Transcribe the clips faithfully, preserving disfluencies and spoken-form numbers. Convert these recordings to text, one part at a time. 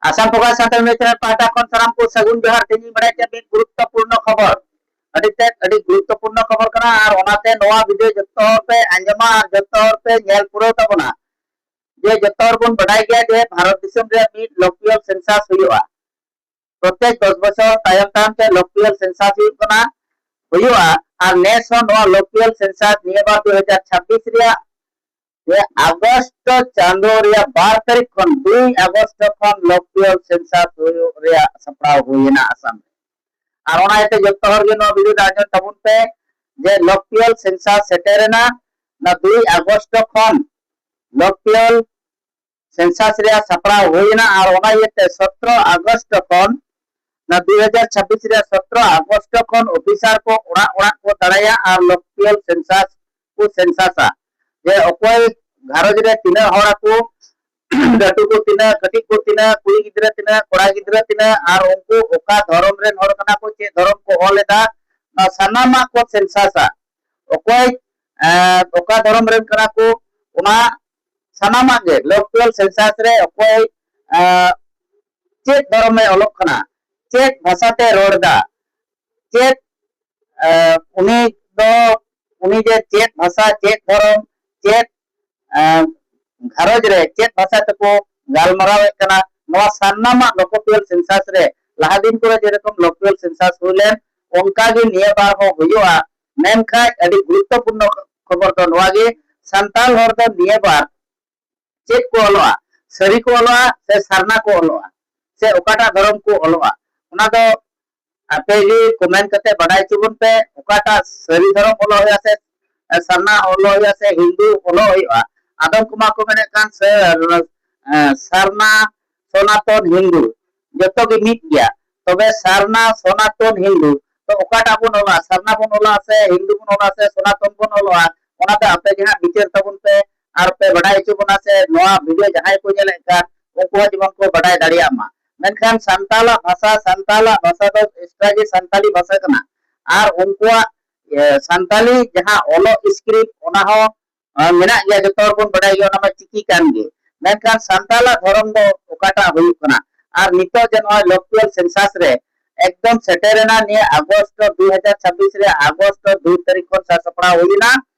Assam Prakash Santal media channel ᱯᱟᱦᱴᱟ ᱠᱷᱚᱱ ᱥᱟᱱᱟᱢ ᱠᱚ ᱥᱟᱹᱜᱩᱱ ᱡᱚᱦᱟᱨ᱾ ᱛᱮᱦᱮᱧ ᱤᱧ ᱵᱟᱲᱟᱭ ᱦᱚᱪᱚᱭᱮᱫ ᱢᱤᱫ ᱜᱩᱨᱩᱛᱛᱚᱯᱩᱨᱱᱚ ᱠᱷᱚᱵᱚᱨ, ᱟᱹᱰᱤ ᱛᱮᱫ ᱟᱹᱰᱤ ᱜᱩᱨᱩᱛᱛᱚᱯᱩᱨᱱᱚ ᱠᱷᱚᱵᱚᱨ ᱠᱟᱱᱟ, ᱟᱨ ᱚᱱᱟᱛᱮ ᱱᱚᱣᱟ ᱵᱷᱤᱰᱤᱭᱳ ᱡᱚᱛᱚ ᱦᱚᱲ ᱯᱮ ᱟᱸᱡᱚᱢᱟ ᱟᱨ ᱡᱚᱛᱚ ᱦᱚᱲ ᱯᱮ ᱧᱮᱞ ᱯᱩᱨᱟᱹᱣ ᱛᱟᱵᱚᱱᱟ᱾ ᱡᱮ ᱡᱚᱛᱚ ᱦᱚᱲ ᱵᱚᱱ ᱵᱟᱰᱟᱭ ᱜᱮᱭᱟ ᱡᱮ ᱵᱷᱟᱨᱚᱛ ᱫᱤᱥᱚᱢ ᱨᱮ ᱢᱤᱫ ᱞᱚᱠᱤᱭᱟᱞ ᱥᱮᱱᱥᱟᱥ ᱦᱩᱭᱩᱜᱼᱟ᱾ ᱯᱨᱚᱛᱮᱠ ᱫᱚᱥ ᱵᱚᱪᱷᱚᱨ ᱛᱟᱭᱚᱢ ᱛᱟᱭᱚᱢ ᱛᱮ ᱞᱚᱠᱤᱭᱟᱞ ᱥᱮᱱᱥᱟᱥ ᱦᱩᱭᱩᱜ ᱠᱟᱱᱟ, ᱦᱩᱭᱩᱜᱼᱟ᱾ ᱟᱨ ᱱᱮᱥ ᱦᱚᱸ ᱱᱚᱣᱟ ᱞᱚᱠᱤᱭᱟᱞ ᱥᱮᱱᱥᱟᱥ ᱱᱤᱭᱟᱹ ᱵᱟᱨ ᱫᱩ ᱦᱟᱡᱟᱨ ᱪᱷᱟᱵᱵᱤᱥ ᱨᱮᱭᱟᱜ ᱡᱮ ᱟᱜᱚᱥᱴ ᱪᱟᱸᱫᱚ ᱨᱮᱭᱟᱜ ᱵᱟᱨ ᱛᱟᱹᱨᱤᱠᱷ ᱠᱷᱚᱱ, ᱫᱩᱭ ᱟᱜᱚᱥᱴ ᱠᱷᱚᱱ ᱞᱚᱠᱤᱭᱟᱞ ᱥᱮᱱᱥᱟᱥ ᱦᱩᱭᱩᱜ ᱨᱮᱭᱟᱜ ᱥᱟᱯᱲᱟᱣ ᱦᱩᱭᱮᱱᱟ ᱟᱥᱟᱢ ᱨᱮ᱾ ᱟᱨ ᱚᱱᱟ ᱤᱭᱟᱹᱛᱮ ᱡᱚᱛᱚ ᱦᱚᱲ ᱜᱮ ᱱᱚᱣᱟ ᱵᱷᱤᱰᱤᱭᱳ ᱫᱚ ᱟᱸᱡᱚᱢ ᱛᱟᱵᱚᱱ ᱯᱮ ᱡᱮ ᱞᱚᱠᱤᱭᱟᱞ ᱥᱮᱱᱥᱟᱥ ᱥᱮᱴᱮᱨᱮᱱᱟ᱾ ᱚᱱᱟ ᱫᱩᱭ ᱟᱜᱚᱥᱴ ᱠᱷᱚᱱ ᱞᱚᱠᱤᱭᱟᱞ ᱥᱮᱱᱥᱟᱥ ᱨᱮᱭᱟᱜ ᱥᱟᱯᱲᱟᱣ ᱦᱩᱭᱮᱱᱟ᱾ ᱟᱨ ᱚᱱᱟ ᱤᱭᱟᱹᱛᱮ ᱥᱚᱛᱨᱚ ᱟᱜᱚᱥᱴ ᱠᱷᱚᱱ, ᱚᱱᱟ ᱫᱩᱭ ᱦᱟᱡᱟᱨ ᱪᱷᱟᱵᱵᱤᱥ ᱨᱮᱭᱟᱜ ᱥᱚᱛᱨᱚ ᱟᱜᱚᱥᱴ ᱠᱷᱚᱱ ᱚᱯᱷᱤᱥᱟᱨ ᱠᱚ ᱚᱲᱟᱜ ᱚᱲᱟᱜ ᱠᱚ ᱫᱟᱬᱟᱭᱟ ᱟᱨ ᱞᱚᱠᱤᱭᱟᱞ ᱥᱮᱱᱥᱟᱥ ᱠᱚ ᱥᱮᱱᱥᱟᱥᱟ᱾ ᱡᱮ ᱚᱠᱚᱭ ᱜᱷᱟᱨᱚᱸᱡᱽ ᱨᱮ ᱛᱤᱱᱟᱹᱜ ᱦᱚᱲ ᱟᱠᱚ, ᱞᱟᱹᱴᱩ ᱠᱚ ᱛᱤᱱᱟᱹᱜ, ᱠᱟᱹᱴᱤᱡ ᱠᱚ ᱛᱤᱱᱟᱹᱜ, ᱠᱩᱲᱤ ᱜᱤᱫᱽᱨᱟᱹ ᱛᱤᱱᱟᱹᱜ, ᱠᱚᱲᱟ ᱜᱤᱫᱽᱨᱟᱹ ᱛᱤᱱᱟᱹᱜ, ᱟᱨ ᱩᱱᱠᱩ ᱚᱠᱟ ᱫᱷᱚᱨᱚᱢ ᱨᱮᱱ ᱦᱚᱲ ᱠᱟᱱᱟ ᱠᱚ, ᱪᱮᱫ ᱫᱷᱚᱨᱚᱢ ᱠᱚ ᱚᱞ ᱮᱫᱟ, ᱱᱚᱣᱟ ᱥᱟᱱᱟᱢᱟᱜ ᱠᱚ ᱥᱮᱱᱥᱟᱥᱟ᱾ ᱚᱠᱚᱭ, ᱮᱸ, ᱚᱠᱟ ᱫᱷᱚᱨᱚᱢ ᱨᱮᱱ ᱠᱟᱱᱟ ᱠᱚ, ᱚᱱᱟ ᱥᱟᱱᱟᱢᱟᱜ ᱜᱮ ᱞᱚᱠᱤᱭᱟᱞ ᱥᱮᱱᱥᱟᱥ ᱨᱮ ᱚᱠᱚᱭ, ᱮᱸ, ᱪᱮᱫ ᱫᱷᱚᱨᱚᱢ ᱮ ᱚᱞᱚᱜ ᱠᱟᱱᱟ, ᱪᱮᱫ ᱵᱷᱟᱥᱟ ᱛᱮ ᱨᱚᱲ ᱮᱫᱟ, ᱪᱮᱫ, ᱮᱸ, ᱩᱱᱤ ᱫᱚ, ᱩᱱᱤ ᱡᱮ ᱪᱮᱫ ᱵᱷᱟᱥᱟ, ᱪᱮᱫ ᱫᱷᱚᱨᱚᱢ, ᱪᱮᱫ, ᱮᱸ, ᱜᱷᱟᱨᱚᱸᱡᱽ ᱨᱮ ᱪᱮᱫ ᱵᱷᱟᱥᱟ ᱛᱮᱠᱚ ᱜᱟᱞᱢᱟᱨᱟᱣᱮᱫ ᱠᱟᱱᱟ, ᱱᱚᱣᱟ ᱥᱟᱱᱟᱢᱟᱜ ᱞᱚᱠᱤᱭᱟᱞ ᱥᱮᱱᱥᱟᱥ ᱨᱮ, ᱞᱟᱦᱟ ᱫᱤᱱ ᱠᱚᱨᱮ ᱡᱮᱨᱚᱠᱚᱢ ᱞᱚᱠᱤᱭᱟᱞ ᱥᱮᱱᱥᱟᱥ ᱦᱩᱭ ᱞᱮᱱ, ᱚᱱᱠᱟ ᱜᱮ ᱱᱤᱭᱟᱹ ᱵᱟᱨ ᱦᱚᱸ ᱦᱩᱭᱩᱜᱼᱟ᱾ ᱢᱮᱱᱠᱷᱟᱱ ᱟᱹᱰᱤ ᱜᱩᱨᱩᱛᱛᱚᱯᱩᱨᱱᱚ ᱠᱷᱚᱵᱚᱨ ᱫᱚ ᱱᱚᱣᱟ ᱜᱮ, ᱥᱟᱱᱛᱟᱲ ᱦᱚᱲ ᱫᱚ ᱱᱤᱭᱟᱹ ᱵᱟᱨ ᱪᱮᱫ ᱠᱚ ᱚᱞᱚᱜᱼᱟ, ᱥᱟᱹᱨᱤ ᱠᱚ ᱚᱞᱚᱜᱼᱟ ᱥᱮ ᱥᱟᱨᱱᱟ ᱠᱚ ᱚᱞᱚᱜᱼᱟ, ᱥᱮ ᱚᱠᱟᱴᱟᱜ ᱫᱷᱚᱨᱚᱢ ᱠᱚ ᱚᱞᱚᱜᱼᱟ, ᱚᱱᱟ ᱫᱚ ᱟᱯᱮ ᱜᱮ ᱠᱚᱢᱮᱱᱴ ᱠᱟᱛᱮ ᱵᱟᱰᱟᱭ ᱦᱚᱪᱚ ᱵᱚᱱ ᱯᱮ, ᱚᱠᱟᱴᱟᱜ ᱥᱟᱹᱨᱤ ᱫᱷᱚᱨᱚᱢ ᱚᱞᱚᱜ ᱦᱩᱭᱩᱜᱼᱟ ᱥᱮ ᱥᱟᱨᱱᱟ ᱚᱞᱚᱜ ᱦᱩᱭᱩᱜᱼᱟ ᱥᱮ ᱦᱤᱱᱫᱩ ᱚᱞᱚᱜ ᱦᱩᱭᱩᱜᱼᱟ᱾ ᱟᱫᱚᱢ ᱠᱚᱢᱟ ᱠᱚ ᱢᱮᱱᱮᱫ ᱠᱟᱱ ᱥᱮ, ᱮ, ᱥᱟᱨᱱᱟ, ᱥᱚᱱᱟᱛᱚᱱ, ᱦᱤᱱᱫᱩ ᱡᱚᱛᱚ ᱜᱮ ᱢᱤᱫ ᱜᱮᱭᱟ᱾ ᱛᱚᱵᱮ ᱥᱟᱨᱱᱟ, ᱥᱚᱱᱟᱛᱚᱱ, ᱦᱤᱱᱫᱩ ᱛᱚ ᱚᱠᱟᱴᱟᱜ ᱵᱚᱱ ᱚᱞᱟ? ᱥᱟᱨᱱᱟ ᱵᱚᱱ ᱚᱞᱟ ᱥᱮ ᱦᱤᱱᱫᱩ ᱵᱚᱱ ᱚᱞᱟ ᱥᱮ ᱥᱚᱱᱟᱛᱚᱱ ᱵᱚᱱ ᱚᱞᱚᱜᱼᱟ? ᱚᱱᱟ ᱫᱚ ᱟᱯᱮ ᱜᱮ ᱦᱟᱸᱜ ᱵᱤᱪᱟᱹᱨ ᱛᱟᱵᱚᱱ ᱯᱮ ᱟᱨ ᱯᱮ ᱵᱟᱰᱟᱭ ᱦᱚᱪᱚ ᱵᱚᱱᱟ, ᱥᱮ ᱱᱚᱣᱟ ᱵᱷᱤᱰᱤᱭᱳ ᱡᱟᱦᱟᱸᱭ ᱠᱚ ᱧᱮᱞᱮᱫ ᱠᱟᱱ ᱩᱱᱠᱩ ᱦᱚᱸ ᱡᱮᱢᱚᱱ ᱠᱚ ᱵᱟᱰᱟᱭ ᱫᱟᱲᱮᱭᱟᱜ ᱢᱟ᱾ ᱢᱮᱱᱠᱷᱟᱱ ᱥᱟᱱᱛᱟᱲᱟᱜ ᱵᱷᱟᱥᱟ, ᱥᱟᱱᱛᱟᱲᱟᱜ ᱵᱷᱟᱥᱟ ᱫᱚ ᱮᱠᱥᱴᱨᱟ ᱜᱮ ᱥᱟᱱᱛᱟᱲᱤ ᱵᱷᱟᱥᱟ ᱠᱟᱱᱟ᱾ ᱟᱨ ᱩᱱᱠᱩᱣᱟᱜ, ᱮ, ᱥᱟᱱᱛᱟᱲᱤ ᱡᱟᱦᱟᱸ ᱚᱞᱚᱜ ᱥᱠᱨᱤᱯᱴ, ᱚᱱᱟ ᱦᱚᱸ, ᱮ, ᱢᱮᱱᱟᱜ ᱜᱮᱭᱟ, ᱡᱚᱛᱚ ᱦᱚᱲ ᱵᱚᱱ ᱵᱟᱰᱟᱭ ᱜᱮᱭᱟ, ᱚᱱᱟ ᱢᱟ ᱪᱤᱠᱤ ᱠᱟᱱ ᱜᱮ᱾ ᱢᱮᱱᱠᱷᱟᱱ ᱥᱟᱱᱛᱟᱲᱟᱜ ᱫᱷᱚᱨᱚᱢ ᱫᱚ ᱚᱠᱟᱴᱟᱜ ᱦᱩᱭᱩᱜ ᱠᱟᱱᱟ? ᱟᱨ ᱱᱤᱛᱚᱜ ᱡᱮ ᱱᱚᱜᱼᱚᱭ ᱞᱚᱠᱴᱩᱭᱮᱞ ᱥᱮᱱᱥᱟᱥ ᱨᱮ ᱮᱠᱫᱚᱢ ᱥᱮᱴᱮᱨᱮᱱᱟ ᱱᱤᱭᱟᱹ ᱟᱜᱚᱥᱴ ᱫᱩ ᱦᱟᱡᱟᱨ ᱪᱷᱟᱵᱵᱤᱥ ᱨᱮ ᱟᱜᱚᱥᱴ ᱫᱩ ᱛᱟᱹᱨᱤᱠᱷ ᱠᱷᱚᱱ ᱥᱟᱨ ᱥᱟᱯᱲᱟᱣ ᱦᱩᱭᱮᱱᱟ᱾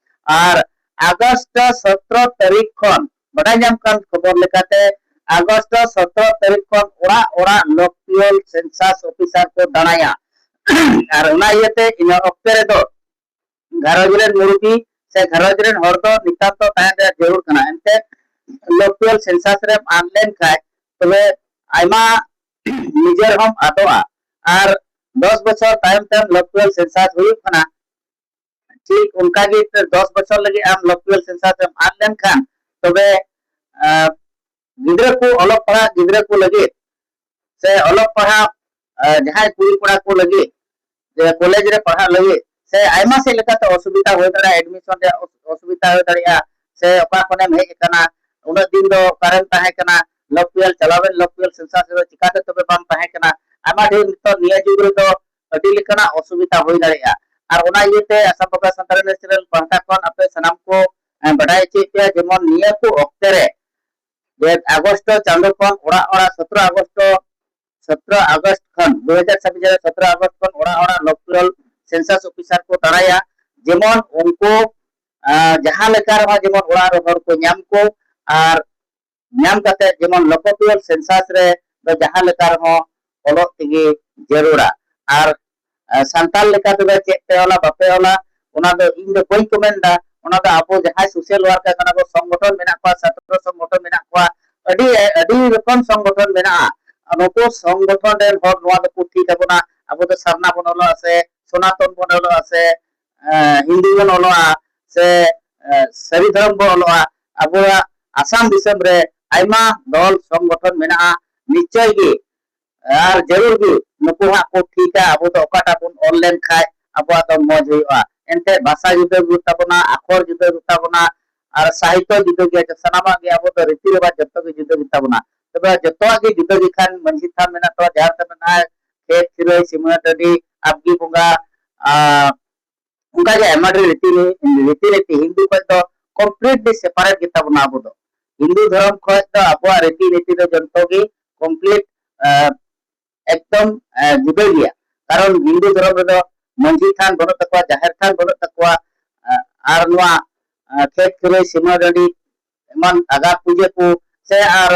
ᱟᱨ ᱟᱜᱚᱥᱴ ᱥᱚᱛᱨᱚ ᱛᱟᱹᱨᱤᱠᱷ ᱠᱷᱚᱱ, ᱵᱟᱰᱟᱭ ᱧᱟᱢ ᱠᱟᱱ ᱠᱷᱚᱵᱚᱨ ᱞᱮᱠᱟᱛᱮ, ᱟᱜᱚᱥᱴ ᱥᱚᱛᱨᱚ ᱛᱟᱹᱨᱤᱠᱷ ᱠᱷᱚᱱ ᱚᱲᱟᱜ ᱚᱲᱟᱜ ᱞᱚᱠᱴᱩᱭᱮᱞ ᱥᱮᱱᱥᱟᱥ ᱚᱯᱷᱤᱥᱟᱨ ᱠᱚ ᱫᱟᱬᱟᱭᱟ᱾ ᱟᱨ ᱚᱱᱟ ᱤᱭᱟᱹᱛᱮ ᱤᱱᱟᱹ ᱚᱠᱛᱮ ᱨᱮᱫᱚ ᱜᱷᱟᱨᱚᱸᱡᱽ ᱨᱮᱱ ᱢᱩᱨᱩᱵᱤ ᱥᱮ ᱜᱷᱟᱨᱚᱸᱡᱽ ᱨᱮᱱ ᱦᱚᱲ ᱫᱚ ᱱᱮᱛᱟᱨ ᱫᱚ ᱛᱟᱦᱮᱸ ᱨᱮᱭᱟᱜ ᱡᱟᱹᱨᱩᱲ ᱠᱟᱱᱟ᱾ ᱮᱱᱛᱮ ᱞᱚᱠᱴᱩᱭᱮᱞ ᱥᱮᱱᱥᱟᱥ ᱨᱮᱢ ᱟᱫ ᱞᱮᱱᱠᱷᱟᱡ ᱛᱚᱵᱮ ᱟᱭᱢᱟ ᱱᱤᱡᱮᱨ ᱦᱚᱸᱢ ᱟᱫᱚᱜᱼᱟ᱾ ᱟᱨ ᱫᱚᱥ ᱵᱚᱪᱷᱚᱨ ᱛᱟᱭᱚᱢ ᱛᱮ ᱞᱚᱠᱴᱩᱭᱮᱞ ᱥᱮᱱᱥᱟᱥ ᱦᱩᱭᱩᱜ ᱠᱟᱱᱟ, ᱴᱷᱤᱠ ᱚᱱᱠᱟ ᱜᱮ ᱫᱚᱥ ᱵᱚᱪᱷᱚᱨ ᱞᱟᱹᱜᱤᱫ ᱟᱢ ᱞᱚᱠᱴᱩᱭᱮᱞ ᱥᱮᱱᱥᱟᱥ ᱮᱢ ᱟᱫ ᱞᱮᱱᱠᱷᱟᱱ ᱛᱚᱵᱮ, ᱟᱸ, ᱜᱤᱫᱽᱨᱟᱹ ᱠᱚ, ᱚᱞᱚᱜ ᱯᱟᱲᱦᱟᱜ ᱜᱤᱫᱽᱨᱟᱹ ᱠᱚ ᱞᱟᱹᱜᱤᱫ ᱥᱮ ᱚᱞᱚᱜ ᱯᱟᱲᱦᱟᱜ, ᱟᱸ, ᱡᱟᱦᱟᱸᱭ ᱠᱩᱲᱤ ᱠᱚᱲᱟ ᱠᱚ ᱞᱟᱹᱜᱤᱫ ᱡᱮ ᱠᱚᱞᱮᱡᱽ ᱨᱮ ᱯᱟᱲᱦᱟᱜ ᱞᱟᱹᱜᱤᱫ ᱥᱮ ᱟᱭᱢᱟ ᱥᱮᱫ ᱞᱮᱠᱟᱛᱮ ᱚᱥᱩᱵᱤᱫᱷᱟ ᱦᱩᱭ ᱫᱟᱲᱮᱭᱟᱜᱼᱟ, ᱮᱰᱢᱤᱥᱚᱱ ᱨᱮᱭᱟᱜ ᱚᱥ-, ᱚᱥᱩᱵᱤᱫᱷᱟ ᱦᱩᱭ ᱫᱟᱲᱮᱭᱟᱜᱼᱟ, ᱥᱮ ᱚᱠᱟ ᱠᱷᱚᱱᱮᱢ ᱦᱮᱡ ᱟᱠᱟᱱᱟ, ᱩᱱᱟᱹᱜ ᱫᱤᱱ ᱫᱚ ᱚᱠᱟᱨᱮᱢ ᱛᱟᱦᱮᱸ ᱠᱟᱱᱟ, ᱞᱚᱠᱴᱩᱭᱮᱞ ᱪᱟᱞᱟᱣᱮᱱ ᱞᱚᱠᱴᱩᱭᱮᱞ ᱥᱮᱱᱥᱟᱥ ᱨᱮᱫᱚ ᱪᱤᱠᱟᱛᱮ ᱛᱚᱵᱮ ᱵᱟᱢ ᱛᱟᱦᱮᱸ ᱠᱟᱱᱟ? ᱟᱭᱢᱟ ᱰᱷᱮᱨ ᱱᱤᱛᱚᱜ ᱱᱤᱭᱟᱹ ᱡᱩᱜᱽ ᱨᱮᱫᱚ ᱟᱹᱰᱤ ᱞᱮᱠᱟᱱᱟᱜ ᱚᱥᱩᱵᱤᱫᱷᱟ ᱦᱩᱭ ᱫᱟᱲᱮᱭᱟᱜᱼᱟ᱾ ᱟᱨ ᱚᱱᱟ ᱤᱭᱟᱹᱛᱮ ᱟᱥᱟᱢ ᱵᱟᱯᱞᱟ ᱥᱟᱱᱛᱟᱲᱤ ᱱᱮᱥᱱᱟᱞ ᱯᱟᱦᱴᱟ ᱠᱷᱚᱱ ᱟᱯᱮ ᱥᱟᱱᱟᱢ ᱠᱚ, ᱮᱸ, ᱵᱟᱰᱟᱭ ᱦᱚᱪᱚᱭᱮᱫ ᱯᱮᱭᱟ, ᱡᱮᱢᱚᱱ ᱱᱤᱭᱟᱹ ᱠᱚ ᱚᱠᱛᱮ ᱨᱮ ᱡᱮ ᱟᱜᱚᱥᱴ ᱪᱟᱸᱫᱳ ᱠᱷᱚᱱ ᱚᱲᱟᱜ ᱚᱲᱟᱜ ᱥᱚᱛᱨᱚ ᱟᱜᱚᱥᱴ, ᱥᱚᱛᱨᱚ ᱟᱜᱚᱥᱴ ᱠᱷᱚᱱ ᱫᱩ ᱦᱟᱡᱟᱨ ᱪᱷᱟᱵᱵᱤᱥ ᱨᱮ ᱥᱚᱛᱨᱚ ᱟᱜᱚᱥᱴ ᱠᱷᱚᱱ ᱚᱲᱟᱜ ᱚᱲᱟᱜ ᱞᱚᱠᱴᱩᱭᱮᱞ ᱥᱮᱱᱥᱟᱥ ᱚᱯᱷᱤᱥᱟᱨ ᱠᱚ ᱫᱟᱬᱟᱭᱟ, ᱡᱮᱢᱚᱱ ᱩᱱᱠᱩ, ᱟᱸ, ᱡᱟᱦᱟᱸ ᱞᱮᱠᱟ ᱨᱮᱦᱚᱸ ᱡᱮᱢᱚᱱ ᱚᱲᱟᱜ ᱨᱮ ᱦᱚᱲ ᱠᱚ ᱧᱟᱢ ᱠᱚ ᱟᱨ ᱧᱟᱢ ᱠᱟᱛᱮ ᱡᱮᱢᱚᱱ ᱞᱚᱠᱴᱩᱭᱮᱞ ᱥᱮᱱᱥᱟᱥ ᱨᱮ ᱫᱚ ᱡᱟᱦᱟᱸ ᱞᱮᱠᱟ ᱨᱮᱦᱚᱸ ᱚᱞᱚᱜ ᱛᱮᱜᱮ ᱡᱟᱹᱨᱩᱲᱟ᱾ ᱟᱨ, ᱟᱨ ᱥᱟᱱᱛᱟᱲ ᱞᱮᱠᱟ ᱛᱮᱫᱚ ᱪᱮᱫ ᱯᱮ ᱚᱞᱟ ᱵᱟᱯᱮ ᱚᱞᱟ, ᱚᱱᱟ ᱫᱚ ᱤᱧ ᱫᱚ ᱵᱟᱹᱧ ᱠᱚᱢᱮᱱ ᱫᱟ᱾ ᱚᱱᱟ ᱫᱚ ᱟᱵᱚ ᱡᱟᱦᱟᱸᱭ ᱥᱳᱥᱟᱞ ᱣᱟᱨᱠᱟᱨ ᱠᱟᱱᱟ ᱠᱚ, ᱥᱚᱝᱜᱚᱴᱷᱚᱱ ᱢᱮᱱᱟᱜ ᱠᱚᱣᱟ, ᱪᱷᱟᱛᱨᱚ ᱥᱚᱝᱜᱚᱴᱷᱚᱱ ᱢᱮᱱᱟᱜ ᱠᱚᱣᱟ, ᱟᱹᱰᱤ, ᱟᱹᱰᱤ ᱨᱚᱠᱚᱢ ᱥᱚᱝᱜᱚᱴᱷᱚᱱ ᱢᱮᱱᱟᱜᱼᱟ᱾ ᱟᱨ ᱱᱩᱠᱩ ᱥᱚᱝᱜᱚᱴᱷᱚᱱ ᱨᱮᱱ ᱦᱚᱲ ᱱᱚᱣᱟ ᱫᱚᱠᱚ ᱴᱷᱤᱠ ᱟᱵᱚᱱᱟ, ᱟᱵᱚ ᱫᱚ ᱥᱟᱨᱱᱟ ᱵᱚᱱ ᱚᱞᱚᱜᱼᱟ ᱥᱮ ᱥᱚᱱᱟᱛᱚᱱ ᱵᱚᱱ ᱚᱞᱚᱜᱼᱟ ᱥᱮ, ᱮᱸ, ᱦᱤᱱᱫᱩ ᱵᱚᱱ ᱚᱞᱚᱜᱼᱟ ᱥᱮ, ᱮᱸ, ᱥᱟᱹᱨᱤ ᱫᱷᱚᱨᱚᱢ ᱵᱚᱱ ᱚᱞᱚᱜᱼᱟ᱾ ᱟᱵᱚᱣᱟᱜ ᱟᱥᱟᱢ ᱫᱤᱥᱚᱢ ᱨᱮ ᱟᱭᱢᱟ ᱫᱚᱞ ᱥᱚᱝᱜᱚᱴᱷᱚᱱ ᱢᱮᱱᱟᱜᱼᱟ᱾ ᱱᱤᱥᱪᱚᱭ ᱜᱮ ᱟᱨ ᱡᱟᱹᱨᱩᱲ ᱜᱮ ᱱᱩᱠᱩ ᱦᱟᱸᱜ ᱠᱚ ᱴᱷᱤᱠᱟ ᱟᱵᱚ ᱫᱚ ᱚᱠᱟᱴᱟᱜ ᱵᱚᱱ ᱚᱞ ᱞᱮᱱᱠᱷᱟᱡ ᱟᱵᱚᱣᱟᱜ ᱫᱚ ᱢᱚᱡᱽ ᱦᱩᱭᱩᱜᱼᱟ᱾ ᱮᱱᱛᱮ ᱵᱷᱟᱥᱟ ᱡᱩᱫᱟᱹ ᱜᱮ ᱛᱟᱵᱚᱱᱟ, ᱟᱠᱷᱚᱨ ᱡᱩᱫᱟᱹ ᱜᱮ ᱛᱟᱵᱚᱱᱟ, ᱟᱨ ᱥᱟᱦᱤᱛᱚ ᱡᱩᱫᱟᱹ ᱜᱮᱭᱟ, ᱥᱟᱱᱟᱢᱟᱜ ᱜᱮ ᱟᱵᱚ ᱫᱚ ᱨᱤᱛᱤ ᱨᱮᱣᱟᱡᱽ ᱡᱚᱛᱚ ᱜᱮ ᱡᱩᱫᱟᱹ ᱜᱮ ᱛᱟᱵᱚᱱᱟ᱾ ᱛᱚᱵᱮ ᱡᱚᱛᱚᱣᱟᱜ ᱜᱮ ᱡᱩᱫᱟᱹ ᱜᱮ ᱠᱷᱟᱱ ᱢᱟᱹᱡᱷᱤ ᱛᱷᱟᱱ ᱢᱮᱱᱟᱜ ᱛᱟᱵᱚᱱᱟ, ᱡᱟᱦᱮᱨ ᱛᱷᱟᱱ ᱢᱮᱱᱟᱜᱼᱟ, ᱠᱷᱮᱛ ᱠᱷᱤᱨᱟᱹᱭ, ᱥᱤᱢᱟᱹ ᱴᱟᱺᱰᱤ, ᱟᱵᱜᱤ ᱵᱚᱸᱜᱟ, ᱟᱨ ᱚᱱᱠᱟ ᱜᱮ ᱟᱭᱢᱟ ᱰᱷᱮᱨ ᱨᱤᱛᱤ ᱱᱤ-, ᱨᱤᱛᱤ ᱱᱤᱛᱤ ᱦᱤᱱᱫᱩ ᱠᱷᱚᱡ ᱫᱚ completely separate ᱜᱮ ᱛᱟᱵᱚᱱᱟ᱾ ᱟᱵᱚ ᱫᱚ ᱦᱤᱱᱫᱩ ᱫᱷᱚᱨᱚᱢ ᱠᱷᱚᱡ ᱫᱚ ᱟᱵᱚᱣᱟᱜ ᱨᱤᱛᱤ ᱱᱤᱛᱤ ᱫᱚ ᱡᱚᱛᱚ ᱜᱮ complete, ᱮᱠᱫᱚᱢ ᱡᱩᱫᱟᱹ ᱜᱮᱭᱟ᱾ ᱠᱟᱨᱚᱱ ᱦᱤᱱᱫᱩ ᱫᱷᱚᱨᱚᱢ ᱨᱮᱫᱚ ᱢᱟᱹᱡᱷᱤ ᱛᱷᱟᱱ ᱵᱟᱹᱱᱩᱜ ᱛᱟᱠᱚᱣᱟ, ᱡᱟᱦᱮᱨ ᱛᱷᱟᱱ ᱵᱟᱹᱱᱩᱜ ᱛᱟᱠᱚᱣᱟ, ᱟᱨ ᱱᱚᱣᱟ ᱠᱷᱮᱛ ᱠᱷᱟᱹᱨᱟᱹᱭ, ᱥᱤᱢᱟᱹ ᱰᱟᱹᱰᱤ, ᱮᱢᱟᱱ ᱟᱜᱟ ᱯᱩᱡᱟᱹ ᱠᱚ ᱥᱮ ᱟᱨ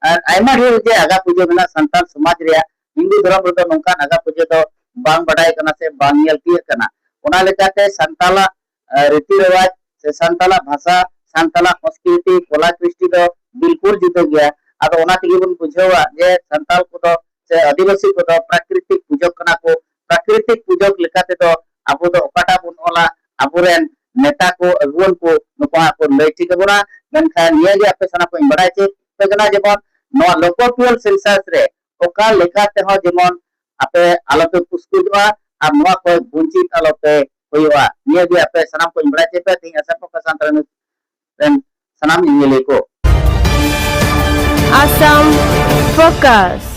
ᱟᱨ ᱟᱭᱢᱟ ᱰᱷᱮᱨ ᱡᱮ ᱟᱜᱟ ᱯᱩᱡᱟᱹ ᱢᱮᱱᱟᱜᱼᱟ ᱥᱟᱱᱛᱟᱲ ᱥᱚᱢᱟᱡᱽ ᱨᱮᱭᱟᱜ, ᱦᱤᱱᱫᱩ ᱫᱷᱚᱨᱚᱢ ᱨᱮᱫᱚ ᱱᱚᱝᱠᱟᱱ ᱟᱜᱟ ᱯᱩᱡᱟᱹ ᱫᱚ ᱵᱟᱝ ᱵᱟᱰᱟᱭ ᱠᱟᱱᱟ ᱥᱮ ᱵᱟᱝ ᱧᱮᱞ ᱛᱤᱭᱟᱹᱜ ᱠᱟᱱᱟ᱾ ᱚᱱᱟ ᱞᱮᱠᱟᱛᱮ ᱥᱟᱱᱛᱟᱞᱟᱜ ᱨᱤᱛᱤ ᱨᱮᱣᱟᱡᱽ ᱥᱮ ᱥᱟᱱᱛᱟᱞᱟᱜ ᱵᱷᱟᱥᱟ, ᱥᱟᱱᱛᱟᱞᱟᱜ ᱥᱚᱸᱥᱠᱨᱤᱛᱤ, ᱠᱚᱞᱟ ᱠᱨᱤᱥᱴᱤ ᱫᱚ ᱵᱤᱞᱠᱩᱞ ᱡᱩᱫᱟᱹ ᱜᱮᱭᱟ᱾ ᱟᱫᱚ ᱚᱱᱟ ᱛᱮᱜᱮ ᱵᱚᱱ ᱵᱩᱡᱷᱟᱹᱣᱟ ᱡᱮ ᱥᱟᱱᱛᱟᱞ ᱠᱚᱫᱚ ᱥᱮ ᱟᱹᱫᱤᱵᱟᱹᱥᱤ ᱠᱚᱫᱚ ᱯᱨᱟᱠᱨᱤᱛᱤᱠ ᱯᱩᱡᱚᱠ ᱠᱟᱱᱟ ᱠᱚ᱾ ᱯᱨᱟᱠᱨᱤᱛᱤᱠ ᱯᱩᱡᱚᱠ ᱞᱮᱠᱟ ᱛᱮᱫᱚ ᱟᱵᱚ ᱫᱚ ᱚᱠᱟᱴᱟᱜ ᱵᱚᱱ ᱚᱞᱟ, ᱟᱵᱚᱨᱮᱱ ᱱᱮᱛᱟ ᱠᱚ, ᱟᱹᱜᱩᱣᱟᱹᱱ ᱠᱚ, ᱱᱩᱠᱩ ᱦᱟᱸᱜ ᱠᱚ ᱞᱟᱹᱭ ᱴᱷᱤᱠ ᱟᱵᱚᱱᱟ᱾ ᱢᱮᱱᱠᱷᱟᱱ ᱱᱤᱭᱟᱹ ᱜᱮ ᱟᱯᱮ ᱥᱟᱱᱟᱢ ᱠᱚᱧ ᱵᱟᱲᱟᱭ ᱦᱚᱪᱚᱭᱮᱫ ᱯᱮ ᱠᱟᱱᱟ, ᱡᱮᱢᱚᱱ ᱱᱚᱣᱟ ᱞᱳᱠᱚᱯᱤᱭᱟᱞ ᱥᱮᱱᱥᱟᱥ ᱨᱮ ᱚᱠᱟ ᱞᱮᱠᱟ ᱛᱮᱦᱚᱸ ᱡᱮᱢᱚᱱ ᱟᱯᱮ ᱟᱞᱚᱯᱮ ᱯᱩᱥᱠᱩᱡᱚᱜᱼᱟ ᱟᱨ ᱱᱚᱣᱟ ᱠᱷᱚᱱ ᱵᱚᱧᱪᱤᱛ ᱟᱞᱚᱯᱮ ᱦᱩᱭᱩᱜᱼᱟ᱾ ᱱᱤᱭᱟᱹ ᱜᱮ ᱟᱯᱮ ᱥᱟᱱᱟᱢ ᱠᱚᱧ ᱵᱟᱲᱟᱭ ᱦᱚᱪᱚᱭᱮᱫ ᱯᱮ ᱛᱮᱦᱮᱧ ᱟᱥᱟᱢ ᱯᱷᱳᱠᱟᱥ ᱥᱟᱱᱛᱟᱲᱤ ᱨᱮᱱ ᱥᱟᱱᱟᱢ ᱧᱮᱧᱮᱞᱤᱭᱟᱹ ᱠᱚ᱾ ᱟᱥᱟᱢ ᱯᱷᱳᱠᱟᱥ᱾